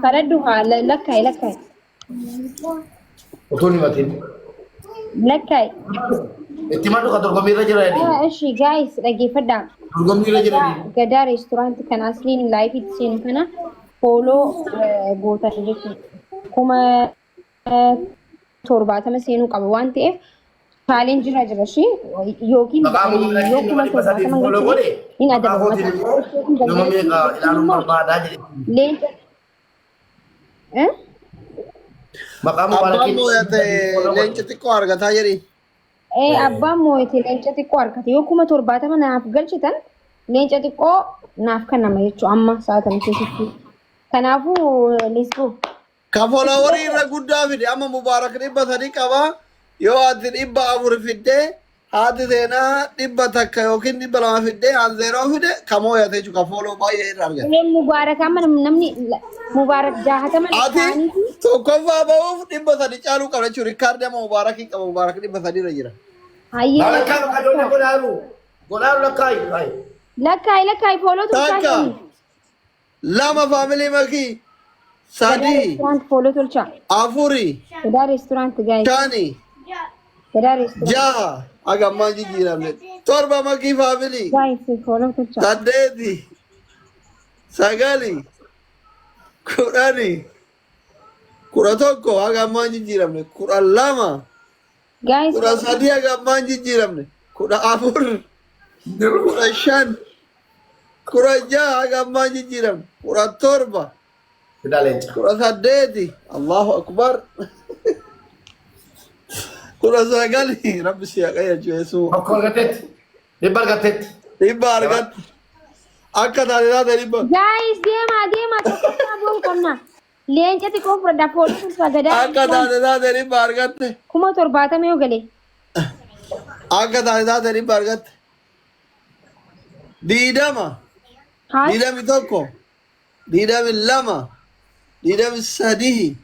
Kadhadhu haa lakkaa'i lakkaa'i. Utuu hin himatin. Lakkaa'i. Itti maddu ka dorgommii irra jira jedhi. Ishi guys, dhaggeeffadhaa. Dorgommii irra jira jedhi. Gadaa Restaurant kan asliin live itti seenu kana follow gootan jechuudha. 70,000 seenuu qaba waan ta'eef challenge irra jira ishee yookiin Maqaa yoo Mubaarakiin kuma nama 300 70 follow galchine godhe. hin Maqaa adabama. kootiin immoo nama meeqa ilaaluun barbaadaa jedhe. Leenca. Eh? Maqaa Abbaan Mubaarakiin moo'ate 300 follow godhe. leenca xiqqoo argataa jedhi. Ee, abbaan moo'ate leenca xiqqoo argate. Yoo 70,000 naaf galchitan leenca xiqqoo naaf kennama jechuudha amma sa'aatan keessatti. Kanaafuu let's go. Ka followerii irra guddaa fide amma Mubaarak 300 qaba. Yoo ati 400 fiddee, haati seenaa 100 yookiin 200 fiddee, an zeeroo fide, ka moo'ate jechuudha ka follow baay'ee irra argate. Ee, Mubaarak amma namni Mubaarak 60 Ati ta'aniiti. tokkoffaa ba'uuf 300 caaluu qaba jechuudha. Rikkaardii amma Mubaarakii qaba. Mubaarak 300 irra jira. Hayyee. Lakkaa bakka ijoollee godhaaru. Godhaaru lakkaayi. Lakkaayi lakkaayi, follow tolchaa Takka. jirani. Lama family makii. Gadaa Sadii. Restaurant follow tolchaa. Afuri. Gadaa Restaurant guys. Shani. Gadaa Restaurant. Jaha. Aga ammaan jijjiiramne. Torba makii family. Guys, follow tolchaa. Saddeeti. Sagali. 10. 11 haga ammaan jijjiiramne. 12. Guys. 13 haga ammaan jijjiiramne. 14. 15. 16 haga ammaan jijjiiramne. 17. Fidaa leenca. 18. Allahu akbar. 19. Rabbi si haa qayyachuu yeesuu. Tokko argatteetti. 100 argatteetti. 100 argatte. Akka taate taate 100. Guys, deemaa deemaa, tokkoffaa bu'uu qabna. Leenca xiqqoo fudhadhaa, follow tolchaa Gadaa Akka Restaurant. taate taate 100 argatte. 70,000 yoo gale. Akka taate taate 100 argatte. 20. Haa. 21. 22. 23.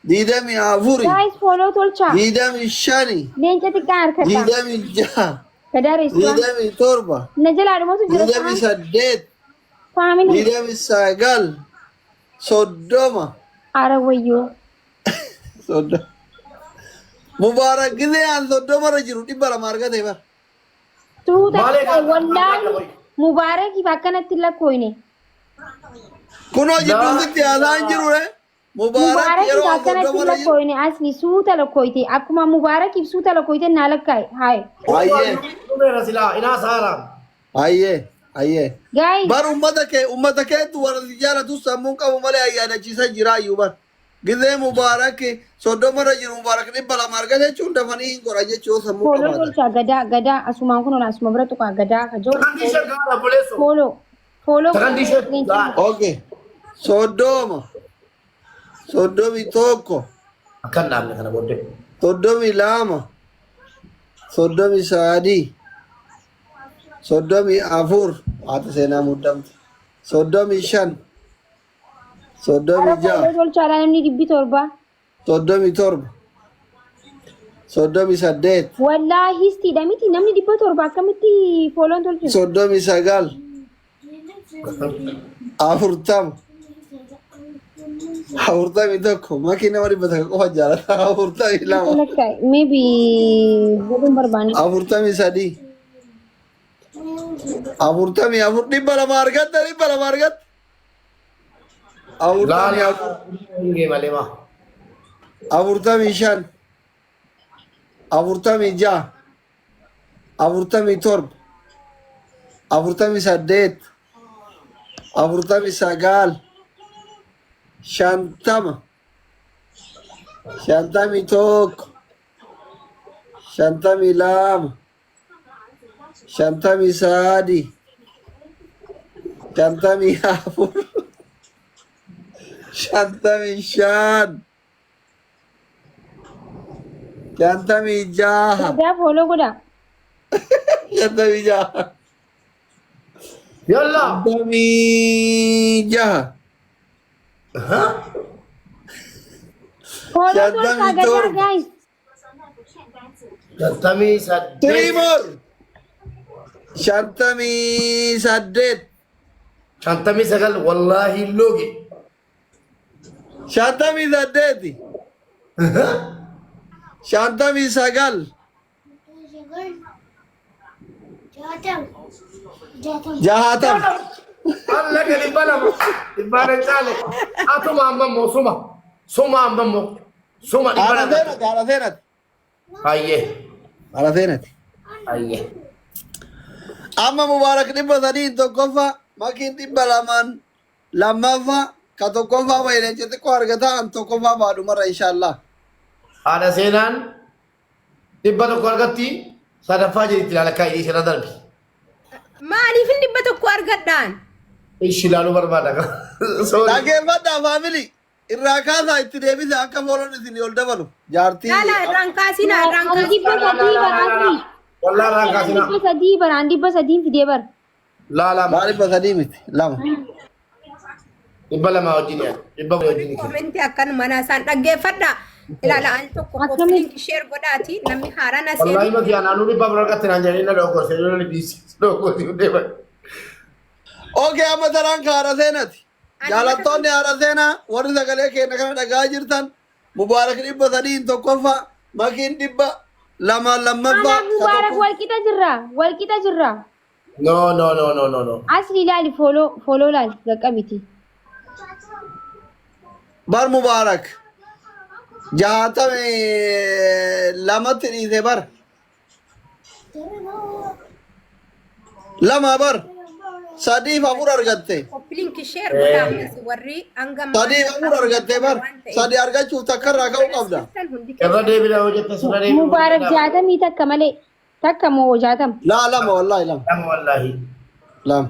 24. Guys, follow tolchaa. 25. Leenca xiqqaa harkadhaa. 26. Gadaa Restaurant. 27. Na jalaa dhumatu jira. 28. Family. 29. 30. Ara wayyoo. 30. Mubaarak gisee aan 30 irra jiru 200 argate bara. Tuuta. Maalee Wallaahi Mubaarakiif akkanatti lakkooyne. Kunoo jidduun sitti haasa'an jiru re. Mubaarak Mubaarakiif yeroo aan akkanatti 30 irra jiru. lakkooyne, asli suuta lakkooyte, akkuma Mubaarakiif suuta lakkooyte naa lakkaaye haye. Hayyee. Dhumeera silaa inaa saaraam. Hayyee. Hayyee. Guys. Bar ummata keetu warra si jaalatu sammuun qabu malee ayyaanachiisa jira iyyuu bar. Gisee Mubaarak 30 irra jiru Mubaarak 200 argate jechuun dafanii hin godhan jechuu yoo sammuu Follow qabaatan. tolchaa gadaa gadaa asumaan kun asuma bira tuqaa gadaa kajoo. Sakandii ishee gaara buleessu. Follow follow. Sakandii ishee gaara. Okay. 30. 31. Akka hin dhaabne kana booddee. 32. 33. 34. Haati seenaa muddamte. 35. Ara 36. Follow tolchaadha namni 700. 37. 38. Wallaahi histiidha miti, namni 700 akkamitti follown tolchinu? 39. 40. 41. Makii nama 100 qofa jaalata. 42. Lakkaa'e maybe godhuun barbaanne. 43. 44. 200 argatte, 200 argatte. 44. Hingee malee maa. 45. 46. 47. 48. 49. 50. 51. 52. 53. 54. 55. 56. Gadaa follow godhaa. 56. Yalla. 56. Follow tolchaa shantamii gadaa torba. Guys. 58. Three more. 58. 59 wallaahi looge. 58, 59, 60. Alla gadi 200. Dhibbaan hin caale. Atuma amma immoo suma. Suma amma immoo. Suma dhibba Haadha lama. seenati, haadha seenati. Hayyee. Haadha seenati. Hayyee. Amma Mubaarak 300n tokkoffaa, Makiin 200n lammaffaa, ka tokkoffaa bahe leenca xiqqoo argata, an tokkoffaa baadhumarra inshaallah. Haadha seenaan 100 argatti sadaffaa jedhitti ilaala akka ishee darbi. Maaliifin 100 argadhaan? Ishi ilaaluu barbaada. Sorry. Dhageeffadhaa family irraa kaasaa itti deebisa akka fooloon isin ol dabalu. Jaartii Laala irraan kaasinaa irraan Ani kaasinaa. 300 baraan. Wallaa irraan kaasinaa. 300 baraan 300n fidee bara. Laalaa Maal 300 miti lama. 200 wajjin yaa. Dhibba wajjin kenna. Commentii akkanuma mana isaan dhaggeeffadha. Ilaala al tokko Akkamitti? link share godhaati namni haaraan as Wallaahi mati anaan 400 argatte naan jedhanii na dogoggorse yoo na dhiisi. Dogoggorse deeman. Okay, amma taraan ka haadha seenati. Jaalattoonni haadha seenaa warri sagalee keenya kana dhagaa jirtan Mubaarak 300n tokkoffaa, Makiin 200n lammaffaa. Anaaf Mubaarak wal qixa jirra. Wal qixa jirra. No, no, no, no, no, no. Asli ilaali, follow follow laali qaqqabiti. Bar Mubaarak 62tti dhiise bar. Lama bar. Sadiif afur argatte. Link share godhaa warri hanga Sadiif afur argatte bar. Sadi argachuuf takka irraa ka'uu qabda. Irra deebina hojjette sirra deebina. Mubaarak 61 malee takka moo 60? Laa, lama, wallaahi lama. Lama wallaahi. Lama.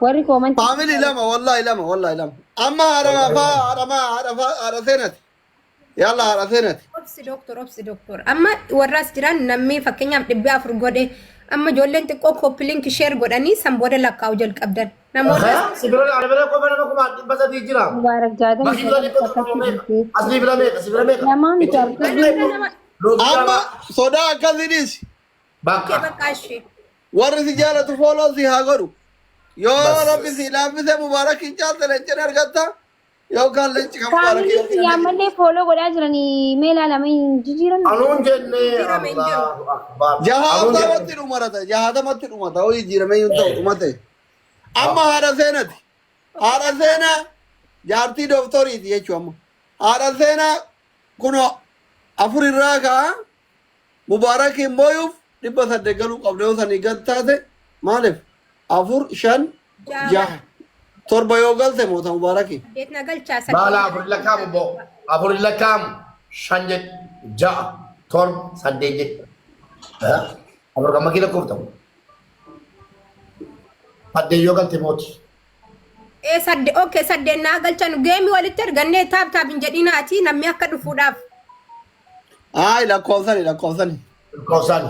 Warri commentii. Family lama, wallaahi lama, wallaahi lama. Amma haadha faa haadha maa haadha faa haadha seenati. Yalla haadha seenati. Obsi doctor, obsi doctor. Amma warraas jiran namni fakkeenyaaf 400 godhe amma ijoolleen xiqqoo copy link share godhanii san booda lakkaa'u jalqabdan. Namoota Si bira ana bira qofa nama 300,000 jira. Mubaarak jaatamii Makii bira dhibba sagal tokko akkatti meeqa? dhiisee. Asii bira meeqa? Si bira meeqa? Lamaan miti argatu. Amma sodaa akkasiinis Bakka. Bakka ishee. Warri si jaalatu follow si haa godhu. Yoo Bas. Rabbi si laaffise Mubaarak hin caalte leenceen argatta. Yookaan leenci kan Mubaarak Familyn kiyya ammallee follow godhaa jiranii mee ilaalama hin jijjiiran. Anuun jennee Jijjiirame hin jiru. Allahu Akbar. Anuun 60tti jennee. dhumarata. 60tti dhumata. Hoo jijjiiramee hin ta'u dhumate. Amma haadha seenati. Haadha seenaa jaartii dooktoriiti jechuun amma. Haadha seenaa kunoo afur irraa ka'a. Mubaarakiin mooyuuf 800 galuu qabda yoo sanii gad taate maaliif afur shan jaha torba yoo galte moota Mubaarakiin. Saddeet na galchaa Baala saddeet. afur lakkaamu boo. Afur lakkaamu. Shan jedhu. Ja'a. Torba. Saddeet jedhu. Afur kan makii lakkooftamu. Saddeet yoo galte mooti. Ee saddeet, okay, saddeet naa galchan geemii walitti argannee tap tap hin jedhinaati namni akka dhufuudhaaf. Ayi lakkoofsani lakkoofsani. Milkoofsaan.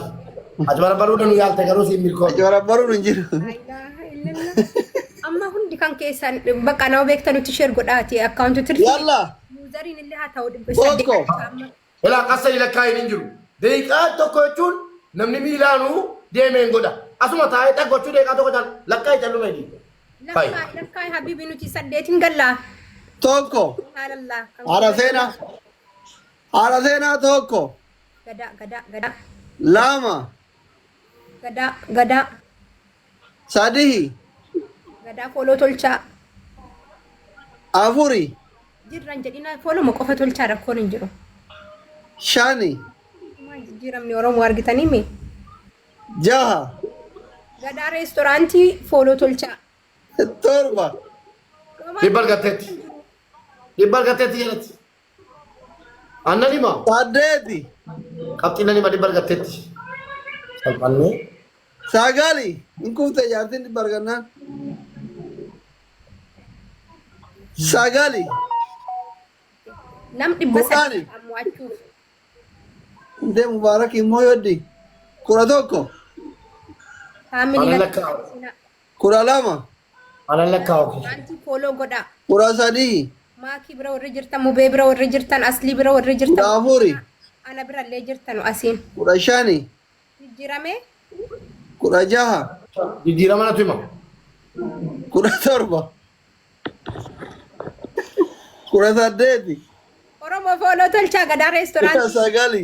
Ati barbaaduu nu yaalte garuu siin milkoofne. Achi barbaruun hin jiru. Laa ilaaha illallah. Amma hundi kan keessan bakka nama beektanutti share godhaati accountii tirfii. Yalla. Useriin illee haa ta'u 800 Tokko. galchaa amma. Ilaa qassa lakkaa hin jiru. Daqiiqaa tokko jechuun namni miilaanuu deemeen godha. Asuma taa'ee dhaggachuu daqiiqaa tokko caala lakkaa callume dhiiga. Lakkaa lakkaa habibi nuti saddeetin gallaa. Tokko. Subhanallah. Haadha seenaa. Haadha seenaa tokko. Gadaa gadaa gadaa Lama. gadaa gadaa Sadihi. Gadaa follow tolchaa. Afuri. Jirran jedhina followma qofa tolchaa rakkoon hin jiru. Shani. Maal jijjiiramni Oromoo argitanii mi? Jaha. Gadaa restaurantii follow tolchaa. Torba. Dhibba argatteetti. Dhibba argatteetti jedhatti. Annan hima. Saddeeti. Qabxiin nan hima dhibba argatteetti. Salphannee. Sagali. Hin kufte jaartiin dhibba argannaan. Sagali. Nam dhibba Kudhani. sadii ammoo Indee Mubaarak immoo yoddi. 11. Family Anan lakkaa'u. 12. Anan lakkaa'u. Wanti follow godhaa. 13. Maakii bira warri jirtan, Mubee bira warri jirtan, Aslii bira warri jirtan. 14. Ana bira illee jirtan asiin. 15. Jijjiirame 16. Jijjiirama natu hima. 17. 18. Oromoo follow tolchaa Gadaa Kudha reestooraantii. sagali.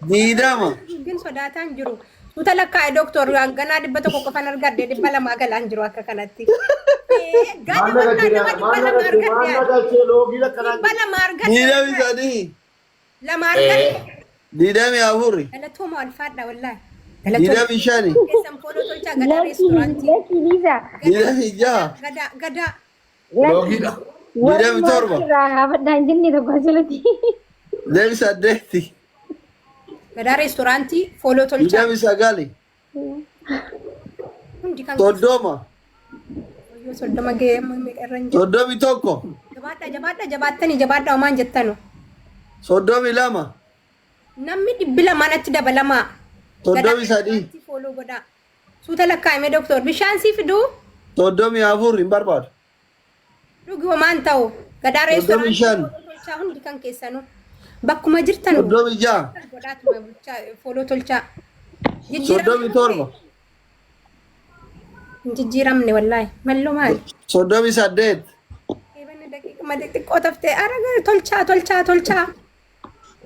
20. Hin sodaataan jiru. Tuuta lakkaa'e doktor, ganaa 100 qofan argadhe, 200 galaan jiru akka kanatti. Gadi Maal wallaa nama 200 argadhe. Maal galchee loogii akkanaa. 200 argadhe. 23. Lama argadhe. 24. Galatooma, alfaadha wallaahi. Galatooma. 25. Keessan follow tolchaa Gadaa Lakki reestooraantii. lakki Liisa. 26. Gadaa gadaa. Loogiidha. 27. Irraa gaafadhaan jenne tokko asirratti. 28. Gadaa reestooraantii follow tolchaa. 29. Hundi kan 30. Wayyoo, 30 ga'ee amma meeqa irra hin jiru. 31. Jabaadha, jabaadha, jabaattanii jabaadha homaan jettanu. 32. Namni 200 natti dabalamaa. 33. Follow godhaa. Suuta lakkaa'ime doktor. Bishaan sii fiduu. 34 hin barbaadu. Dhugi, homaan ta'u. Gadaa reestooraantii 35. follow tolchaa hundi kan keessanuu. Bakkuma jirtan 36. godhaatuma bulchaa follow tolchaa. 37. Hin jijjiiramne wallaahi. Malloo maali? 38. Eebanna daqiiqa xiqqoo taftee ara tolchaa, tolchaa, tolchaa.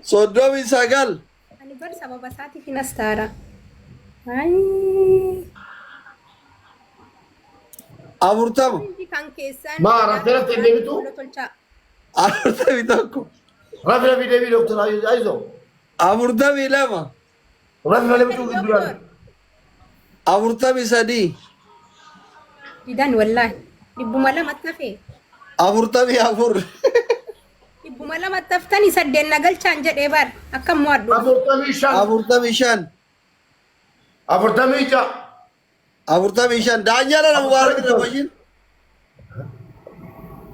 39. Ani bar sababa isaatiif hin astaara. Ayii. 40. Hundi kan keessan. Maa raftee raftee hin deebitu? Follow tolchaa. 41. Rafi rafi deebii doktor Ayizo. 42. Rafi malee bituu duraan. 43. Didan wallaahi. 200tti hafe. 44. 200tti haftanii saddeet na galchaan jedhee bar. Akkam mo'adhu. 45. 45. 46. 45. Daanyaadha Mubaarak irra bashin.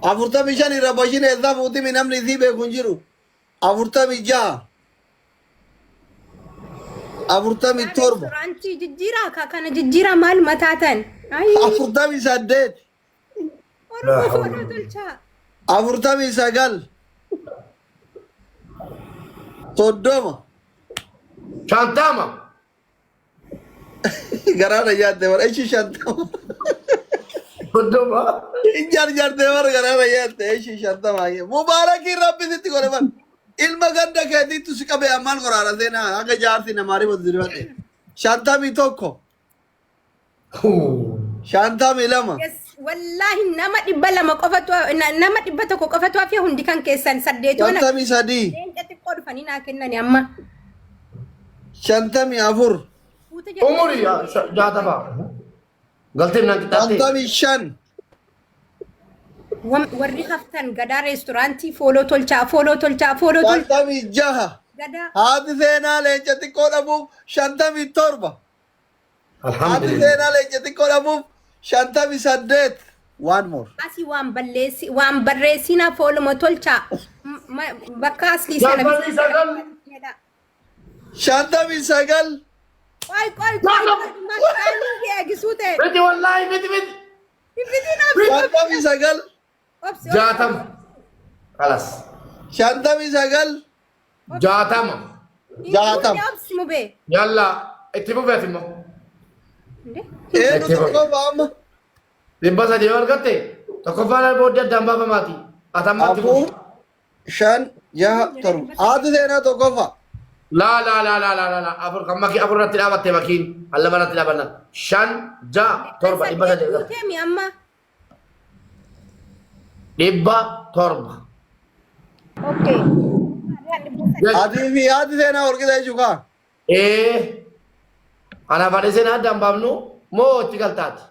45 irra bashin eessaa fuutimi namni isii beeku hin jiru. 46. 47. Reestooraantii jijjiiraa ka kana jijjiiraa maal mataatan? Ayii. 48. Oromoo follow tolchaa. 49. 30. 50. Garaana nyaatte bara ishi 50. 30. Hin jarjarte bara, garaana nyaatte ishi 50. Mubaarakiin rabbi sitti godhe bar. Ilma ganda keetiitu si qabe ammaan qoraara seenaa akka jaarsi namaa ribatu dirfadhe. 51. 52. Yes, wallaahi nama 200 qofatu, nama 100 qofatu hafe, hundi kan keessan saddeetoo na 53. Leenca xiqqoo dhufanii naa kennani amma. 54. Fuute jedhee. Umurii 60. Galtee naan qixxaattee. 55. Warri haftan Gadaa reestooraantii follow tolchaa, follow tolchaa, follow tolchaa. 56. Gadaa. Haati seenaa leenca xiqqoo dhabuuf 57. Haati Alhamdulillah. seenaa leenca xiqqoo dhabuuf 58. One more. Asii waan balleessi waan barreessinaa followma tolchaa. Bakka aslii sana. 59. 59. Qoy, qoy, qoy, maqaan kee eegisuu ta'e. Miti wallaahi, miti miti. Fifitiin obsi. 59. Obsi. 60. Kalas. 59. 60. 60. Obsi mubee. Yalla itti fufeet immoo. Eenyu tokkoffaa amma? 300 yoo argatte tokkoffaan booddee addaan baafamaati. Atammaatti Afur, shan, jaha, torba. Haati seenaa tokkoffaa. Laa laa laa laa laa laa, afur kan makii afur irratti dhaabatte, makiin kan lama irratti dhaabanna. Shan, jaha, torba, 300 argatte. Guuteemi amma. 700. Okay. Atii fi haati seenaa walqixa jechuudha. Ee. Anaaf haadha seenaa addaan baafnu moo itti galtaati?